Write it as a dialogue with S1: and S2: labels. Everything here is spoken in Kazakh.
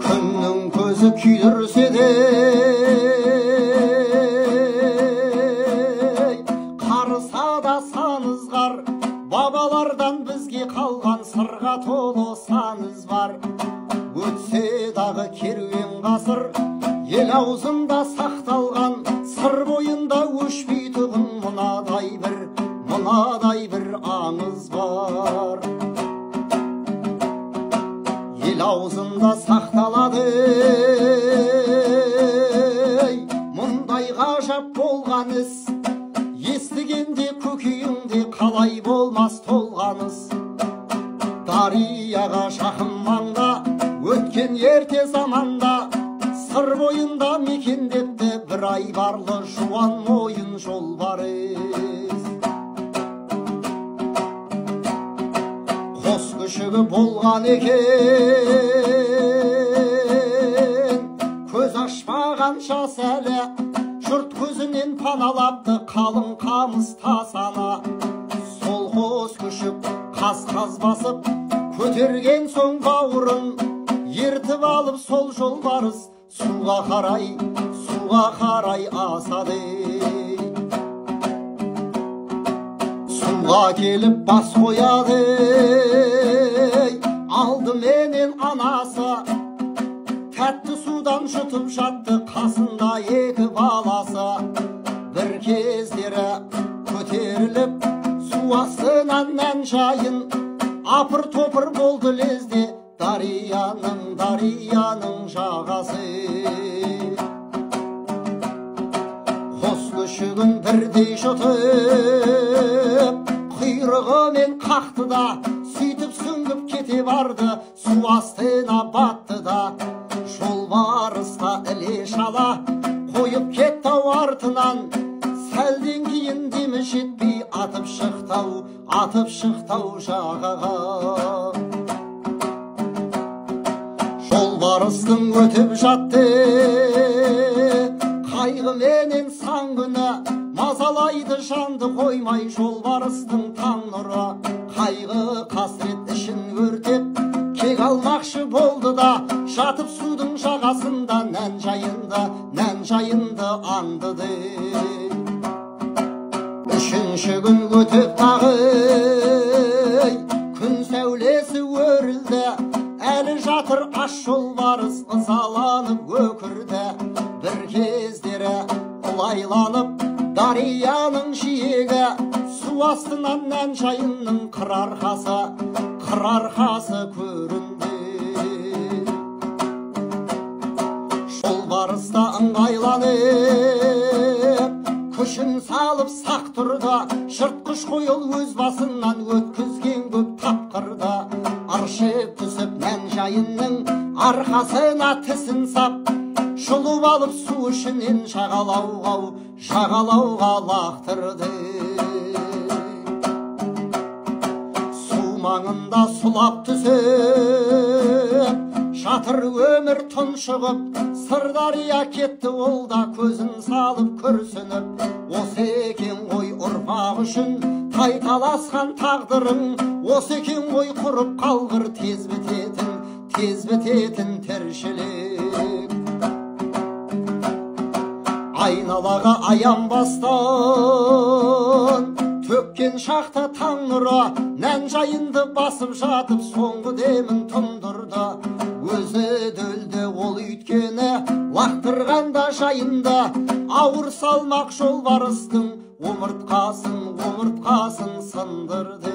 S1: Күннің көзі күйдірсе де, қарыса да сан ызғар, бабалардан бізге қалған сырға толы сан із бар. Өтсе дағы керуен ғасыр, ел аузында сақталған, сыр бойында өшпейтұғын мынадай бір аңыз бар. Ел аузында сақталады, мұндай ғажап болған іс, естігенде көкейіңде қалай болмас толғаныс. Дарияға жақын маңда, өткен ерте заманда, сыр бойында мекендепті бір айбарлы жуан мойын жолбарыс. Қос күшігі болған екен, көз ашпаған жас әлі, жұрт көзінен паналапты қалың қамыс тасана. Сол қос күшік қас-қас басып, көтерген соң бауырын, ертіп алып сол жолбарыс суға қарай асады. Суға келіп бас қояды, алдыменен анасы, тәтті судан жұтып жатты қасында екі баласы. Бір кездері көтеріліп су астынан нән жайын, апыр-топыр болды лезде дарияның жағасы. Қос күшігін бірдей жұтып, құйрығымен қақты да, сөйтіп сүңгіп кете барды, су астына батты да. Жолбарыс та іле шала қойып кетті ау артынан, сәлден кейін демі жетпей атып шықты ау жағаға. Жолбарыстың өтіп жатты қайғыменен сан күні, мазалайды жанды қоймай жолбарыстың таң нұры. Қайғы қасірет ішін өртеп, кек алмақшы болды да, жатып судың жағасында нән жайынды аңдыды. Үшінші күн өтіп тағы, күн сәулесі өрілді, әлі жатыр аш жолбарыс ызаланып өкірді. Бір кездері ылайланып дарияның жиегі, су астынан нән жайынның қыр арқасы көрінді. Жолбарыс та ыңғайланып, күшін салып сақ тұрды, жыртқыш қойыл өз басынан өткізген көп тапқырды. Ыршып түсіп нән жайынның арқасына тісін сап, жұлып алып су ішінен жағалауға лақтырды. Су маңында сұлап түсіп, жатыр өмір тұншығып, Сырдария кетті ол да көзін салып күрсініп. Осы екен ғой ұрпақ үшін тайталасқан тағдырың, осы екен ғой құрып қалғыр тез бітетін тіршілік. Айналаға аянбастан төккен шақта таң нұры, нән жайынды басып жатып соңғы демін тұндырды. Өзі дөлді ол өйткені лақтырғанда жайынды, ауыр салмақ жолбарыстың омыртқасын сындырды.